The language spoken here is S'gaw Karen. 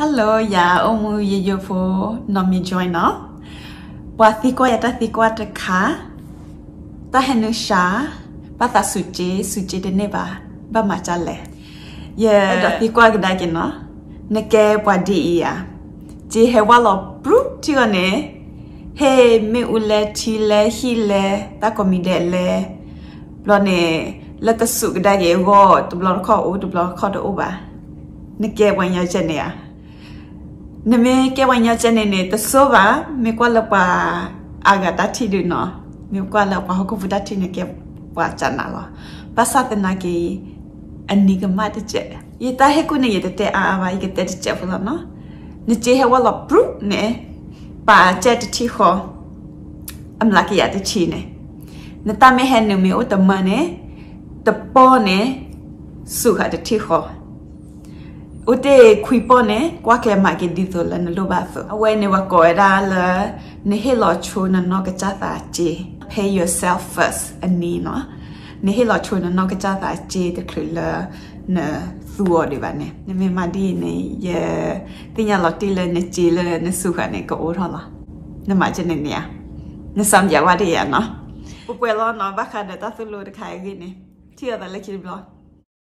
Hello ယၤ အိၣ်မူယိယိဖိ နီၢ်မံ join နီၤ. ပှၤသံကွၢ်ယၤတၢ်သံကွၢ်တခါ, တၢ်ဟဲနုာ်စှၤ, ဘၣ်သးစူးက့, စူးက့တန့ၢ်ဘၣ်, ဘၣ်မၤဒ်လဲၣ်. ယအဲၣ်ဒိးသံကွၢ်ကဒါက့ၤနီၤ, နကဲပှၤဒ်အံၤဧါ. စ့ဟဲဝါလီၤပြူထံဂီၤန့ၣ်, ဟ့ၣ်မ့ၣ်အူလဲ ထံလဲ ဟံၣ်လဲ, တၢ်ကိးမံၤဒဲးလဲ, ဘျီန့ၣ် လၢကစူးကဒါက့ၤအဂီၢ် တဘျီတခီၣ်အိၣ် တဘျီတခီၣ်တအိၣ်ဘၣ်. နကဲပှၤညီကဲန့ၣ်ဧါ. နမ့ၢ်ကဲပှၤညီကဲန့ၣ်န့ၣ် တဆိဘၣ်, မ့ၢ်ကွၢ်လၢပှၤအါဂၤတၢ်ထံၣ်ဒုးနီၤ, မ့ၢ်ကွၢ်လၢပှၤဟီၣ်ခိၣ်ဖိတၢ်ထံၣ်န့ၣ် ကဲပှၤကနးလီၤ. ဘၣ်ဆၣ်သနာ်က့ အနံၤကမၣ်တစဲး. ယတၢ်ဟ့ၣ်ကူၣ်န့ၣ် ယတတဲအါအါဘၣ်, ယကတဲတစဲးဖိလီၤနီၤ. နစ့ဟဲဝါလီၤပြူန့ၣ်, ပာ်စဲးတထံၣ်ဃီ, အမျးကယၤတဆံန့ၣ်, နတၢ်မ့ၢ်ဟဲနုာ်မ့ၢ်အိၣ်တမၢန့ၣ်, တပီၢ်န့ၣ်, စူးဃာ်တထံၣ်ဃီ အိၣ်တ့ၢ်ခွံပီၢ်န့ၣ် ကွၢ်ကျဲမၤက့ၤဒ်သိးလၢနလိၣ်ဘၣ်အသိး. အဝဲန့ၣ်ပှၤကိးဝဲဒၣ်လၢ နဟ့ၣ်လီၤဆိနနီၢ်ကစၢ်သးစ့, pay yourself first အနံၤနီၤ. နဟ့ၣ်လီၤဆိနနီၢ်ကစၢ်သးစ့တချုးလၢနသူအီၤဒံးဘၣ်န့ၣ်, နမ့ၢ်မၤဒ်အံၤန့ၣ် ယသ့ၣ်ညါလီၤတံၢ်လၢနစ့လၢနစူးဃာ်န့ၣ် ကအိၣ်ထီၣ်လီၤ. နမၤကဲန့ၣ်န့ၣ်ဧါ. နစံးဘျုးဝဲဒၣ်ယၤနီၤ. ပှဲၤပှဲၤလီၤနီၤ, ဘၣ်ဃးဒီးတၢ်သိၣ်လိတခါအံၤအဂ့ၢ်န့ၣ်, ထံၣ်လိာ်သးလၢခံတဘျီ